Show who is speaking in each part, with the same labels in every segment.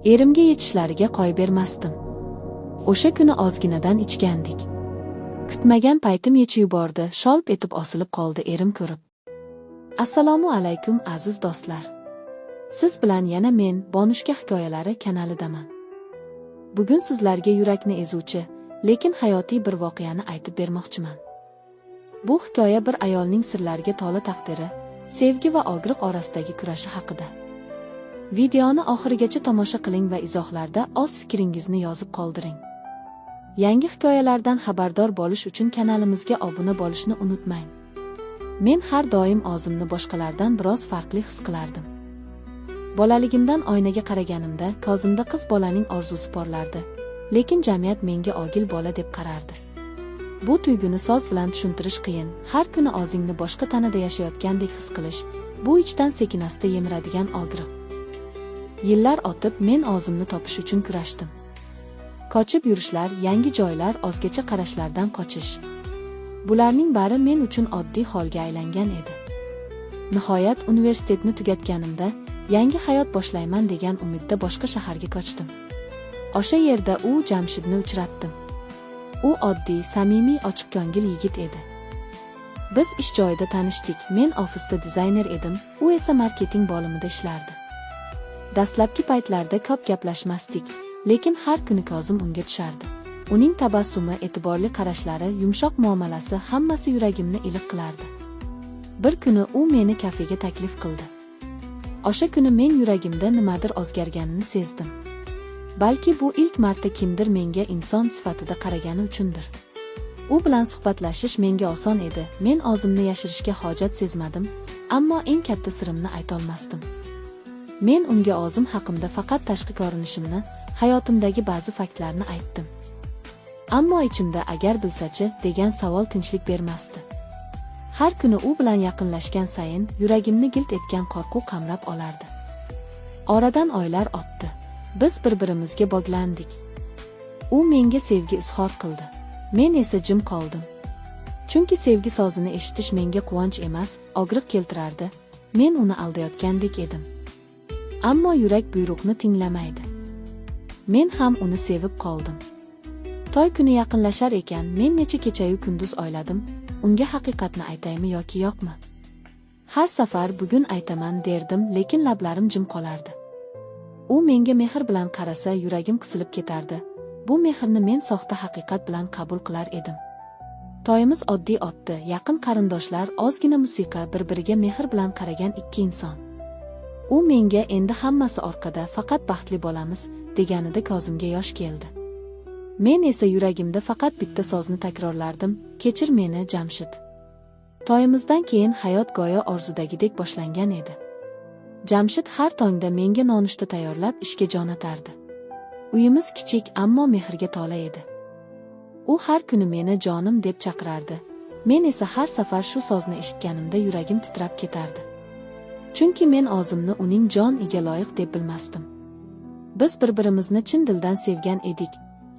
Speaker 1: Erimga yechishlariga qo'y bermasdim. O'sha kuni ozginadan ichgandik. Kutmagan paytim yechib yubordi, sholp etib osilib qoldi erim ko'rib. Assalomu alaykum, aziz do'stlar. Siz bilan yana men, Bonushka hikoyalari kanalidaman. Bugun sizlarga yurakni ezuvchi, lekin hayotiy bir voqeani aytib bermoqchiman. Bu hikoya bir ayolning sirlarga to'la taqdiri, sevgi va og'riq orasidagi kurashi haqida. Videoni oxirigacha tomosha qiling va izohlarda o'z fikringizni yozib qoldiring. Yangi hikoyalardan xabardor bo'lish uchun kanalimizga obuna bo'lishni unutmang. Men har doim o'zimni boshqalardan biroz farqli his qilardim. Bolaligimdan oynaga qaraganimda ko'zimda qiz bolaning orzusi porlardi, lekin jamiyat menga og'il bola deb qarardi. Bu tuyg'uni so'z bilan tushuntirish qiyin, har kuni o'zingni boshqa tanada yashayotgandek his qilish, bu ichdan sekin-asta yemiradigan og'riq. Yillar o'tib men o'zimni topish uchun kurashdim. Ko'chib yurishlar, yangi joylar, o'zgacha qarashlardan qochish. Bularning bari men uchun oddiy holga aylangan edi. Nihoyat universitetni tugatganimda yangi hayot boshlayman degan umidda boshqa shaharga ko'chdim. O'sha yerda u Jamshidni uchratdim. U oddiy, samimiy, ochiqko'ngil yigit edi. Biz ish joyida tanishdik. Men ofisda dizayner edim, u esa marketing bo'limida ishlardi. Dastlabki paytlarda ko'p gaplashmasdik, lekin har kuni ko'zim unga tushardi. Uning tabassumi, e'tiborli qarashlari, yumshoq muomalasi hammasi yuragimni iliq qilardi. Bir kuni u meni kafega taklif qildi. O'sha kuni men yuragimda nimadir o'zgarganini sezdim. Balki bu ilk marta kimdir menga inson sifatida qaragani uchundir. U bilan suhbatlashish menga oson edi. Men o'zimni yashirishga hojat sezmadim, ammo eng katta sirimni aytolmasdim. Men unga o'zim haqimda faqat tashqi ko'rinishimni, hayotimdagi ba'zi faktlarni aytdim. Ammo ichimda agar bilsachi degan savol tinchlik bermasdi. Har kuni u bilan yaqinlashgan sayin yuragimni gilt etgan qo'rquv qamrab olardi. Oradan oylar o'tdi. Biz bir-birimizga bog'landik. U menga sevgi izhor qildi. Men esa jim qoldim. Chunki sevgi so'zini eshitish menga quvonch emas, og'riq keltirardi. Men uni aldayotgandek edim. Ammo yurak buyruqni tinglamaydi. Men ham uni sevib qoldim. To'y kuni yaqinlashar ekan, men necha kechayu kunduz o'yladim, unga haqiqatni aytaymi yoki yo'qmi? Har safar bugun aytaman derdim, lekin lablarim jim qolardi. U menga mehr bilan qarasa, yuragim qisilib ketardi. Bu mehrni men soxta haqiqat bilan qabul qilar edim. To'yimiz oddiy o'tdi, yaqin qarindoshlar, ozgina musiqa, bir-biriga mehr bilan qaragan ikki inson. U menga endi hammasi orqada, faqat baxtli bo'lamiz deganida ko'zimga yosh keldi. Men esa yuragimda faqat bitta so'zni takrorlardim: kechir meni, Jamshid. To'yimizdan keyin hayot go'yo orzudagidek boshlangan edi. Jamshid har tongda menga nonushta tayyorlab ishga jo'natardi. Uyimiz kichik, ammo mehrga to'la edi. U har kuni meni jonim deb chaqirardi. Men esa har safar shu so'zni eshitganimda yuragim titrab ketardi. Chunki men o'zimni uning joniga loyiq deb bilmasdim. Biz bir-birimizni chin dildan sevgan edik,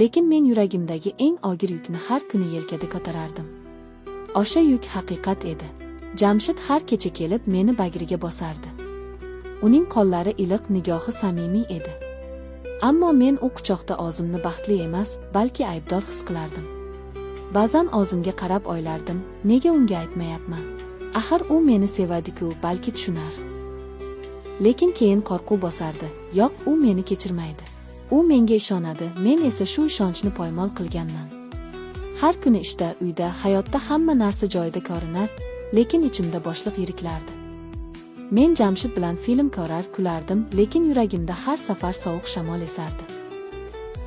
Speaker 1: lekin men yuragimdagi eng og'ir yukni har kuni yelkada ko'tarardim. O'sha yuk haqiqat edi. Jamshid har kecha kelib meni bag'riga bosardi. Uning qo'llari iliq, nigohi samimiy edi. Ammo men u quchoqda o'zimni baxtli emas, balki aybdor his qilardim. Ba'zan o'zimga qarab o'ylardim, nega unga aytmayapman? Axir u meni sevadi-ku, balki tushunar. Lekin keyin qo'rquv bosardi. Yo'q, u meni kechirmaydi. U menga ishonadi, men esa shu ishonchni poymol qilganman. Har kuni ishda, uyda, hayotda hamma narsa joyida ko'rinar, lekin ichimda bo'shliq yiriklardi. Men Jamshid bilan film ko'rar, kulardim, lekin yuragimda har safar sovuq shamol esardi.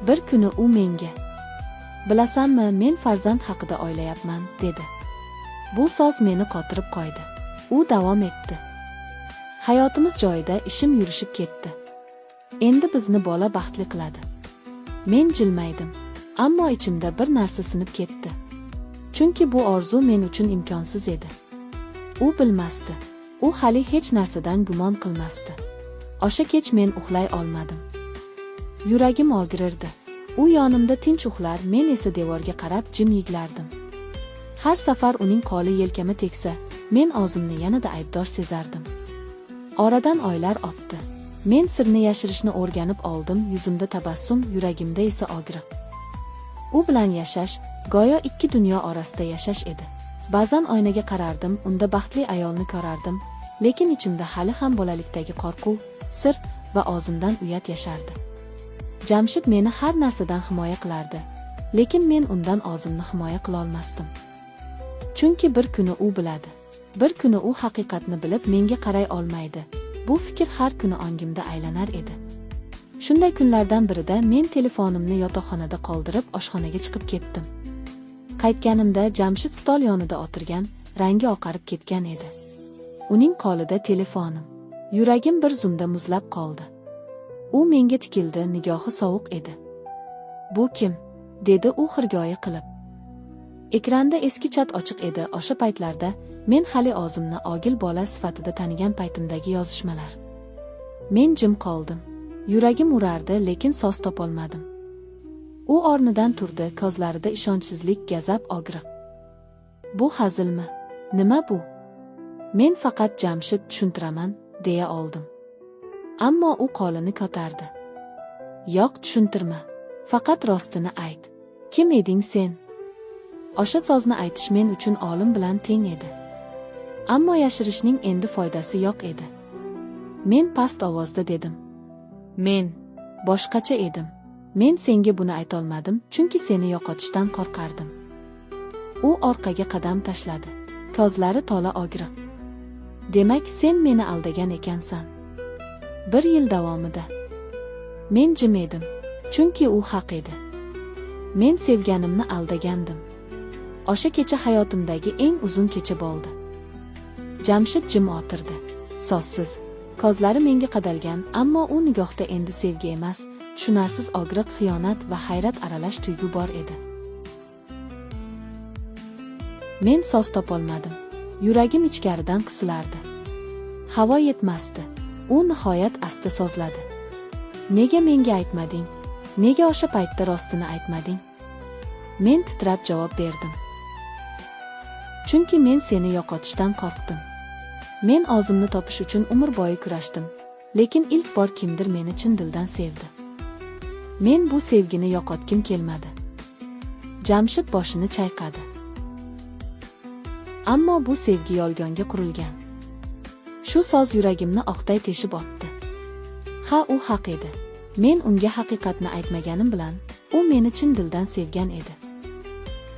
Speaker 1: Bir kuni u menga: "Bilasanmi, men farzand haqida o'ylayapman", dedi. Bu so'z meni qotirib qo'ydi. U davom etdi. Hayotimiz joyida, ishim yurishib ketdi. Endi bizni bola baxtli qiladi. Men jilmaydim, ammo ichimda bir narsa sinib ketdi. Chunki bu orzu men uchun imkonsiz edi. U bilmasdi. U hali hech narsadan gumon qilmasdi. O'sha kech men uxlay olmadim. Yuragim og'rirdi. U yonimda tinch uxlar, men esa devorga qarab jim yig'lardim. Har safar uning qo'li yelkama tegsa, men o'zimni yanada aybdor sezardim. Oradan oylar o'tdi. Men sirni yashirishni o'rganib oldim, yuzimda tabassum, yuragimda esa og'riq. U bilan yashash, go'yo ikki dunyo orasida yashash edi. Ba'zan oynaga qarardim, unda baxtli ayolni ko'rardim, lekin ichimda hali ham bolalikdagi qo'rquv, sir va o'zimdan uyat yashardi. Jamshid meni har narsadan himoya qilardi, lekin men undan o'zimni himoya qilolmasdim. Chunki bir kuni u biladi. Bir kuni u haqiqatni bilib menga qaray olmaydi. Bu fikr har kuni ongimda aylanar edi. Shunday kunlardan birida men telefonimni yotoqxonada qoldirib, oshxonaga chiqib ketdim. Qaytganimda Jamshid stol yonida o'tirgan, rangi oqarib ketgan edi. Uning qo'lida telefonim. Yuragim bir zumda muzlab qoldi. U menga tikildi, nigohi sovuq edi. "Bu kim?" dedi u xirgoyi qilib. Ekranda eski chat ochiq edi. O'sha paytlarda men hali o'zimni ogil bola sifatida tanigan paytimdagi yozishmalar. Men jim qoldim. Yuragim urardi, lekin so'z topolmadim. U o'rnidan turdi, ko'zlarida ishonchsizlik, g'azab, og'riq. "Bu hazilmi? Nima bu?" Men faqat "Jamshid, tushuntiraman" deya oldim. Ammo u qo'lini ko'tardi. "Yo'q, tushuntirma. Faqat rostini ayt. Kim eding sen?" O'sha so'zni aytish men uchun o'lim bilan teng edi. Ammo yashirishning endi foydasi yo'q edi. Men past ovozda dedim. "Men boshqacha edim. Men senga buni aytolmadim, chunki seni yo'qotishdan qo'rqardim." U orqaga qadam tashladi. Ko'zlari to'la og'riq. "Demak, sen meni aldagan ekansan. Bir yil davomida." Men jim edim, chunki u haq edi. Men sevganimni aldagandim. O'sha kecha hayotimdagi eng uzun kecha bo'ldi. Jamshid jim o'tirdi. So'zsiz. Ko'zlari menga qadalgan, ammo u nigohda endi sevgi emas, tushunarsiz og'riq, xiyonat va hayrat aralash tuyg'u bor edi. Men so'z topolmadim. Yuragim ichkaridan qisilardi. Havo yetmasdi. U nihoyat asta so'zladi. "Nega menga aytmading? Nega o'sha paytda rostini aytmading?" Men titrab javob berdim. "Chunki men seni yo'qotishdan qo'rqdim. Men o'zimni topish uchun umr bo'yi kurashdim, lekin ilk bor kimdir meni chin dildan sevdi. Men bu sevgini yo'qotgim kelmadi." Jamshid boshini chayqadi. "Ammo bu sevgi yolg'onga qurilgan." Shu so'z yuragimni oqday teshib otdi. Ha, u haq edi. Men unga haqiqatni aytmaganim bilan, u meni chin dildan sevgan edi.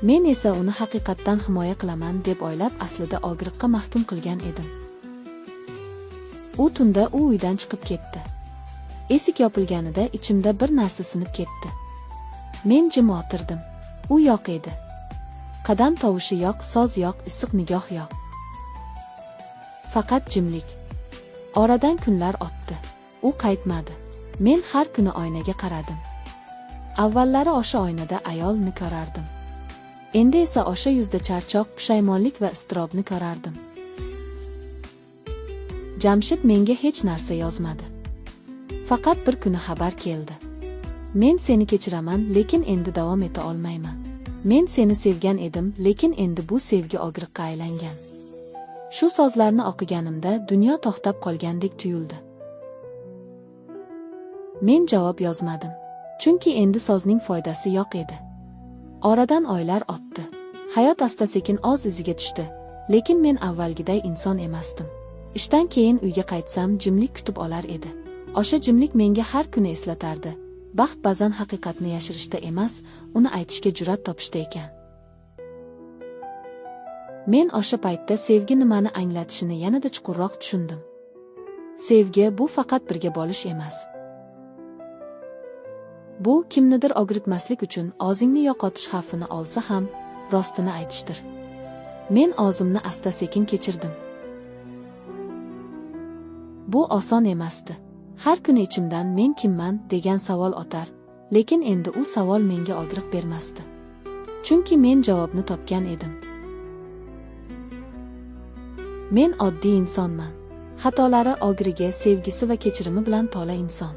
Speaker 1: Men esa uni haqiqatdan himoya qilaman deb o'ylab, aslida og'riqqa mahkum qilgan edim. U tunda u uydan chiqib ketdi. Esik yopilganida ichimda bir narsa sinib ketdi. Men jim o'tirdim. U yo'q edi. Qadam tovushi yo'q, so'z yo'q, issiq nigoh yo'q. Faqat jimlik. Oradan kunlar o'tdi. U qaytmadi. Men har kuni oynaga qaradim. Avvallari o'sha oynada ayolni ko'rardim. Endi esa o'sha yuzda charchoq, pushaymonlik va iztirobni ko'rardim. Jamshid menga hech narsa yozmadi. Faqat bir kuni xabar keldi. "Men seni kechiraman, lekin endi davom eta olmayman. Men seni sevgan edim, lekin endi bu sevgi og'riqqa aylangan." Shu so'zlarni o'qiganimda dunyo to'xtab qolgandek tuyuldi. Men javob yozmadim. Chunki endi so'zning foydasi yo'q edi. Oradan oylar o'tdi. Hayot asta-sekin o'z iziga tushdi, lekin men avvalgiday inson emasdim. Ishdan keyin uyga qaytsam, jimlik kutib olar edi. O'sha jimlik menga har kuni eslatardi. Baxt ba'zan haqiqatni yashirishda emas, uni aytishga jur'at topishda ekan. Men o'sha paytda sevgi nimani anglatishini yanada chuqurroq tushundim. Sevgi bu faqat birga bo'lish emas. Bu kimnidir og'ritmaslik uchun o'zingni yo'qotish xavfini olsa ham, rostini aytishdir. Men o'zimni asta-sekin kechirdim. Bu oson emasdi. Har kuni ichimdan "Men kimman?" degan savol o'tar, lekin endi u savol menga og'riq bermasdi. Chunki men javobni topgan edim. Men oddiy insonman. Xatolari, og'rigi, sevgisi va kechirimi bilan to'la inson.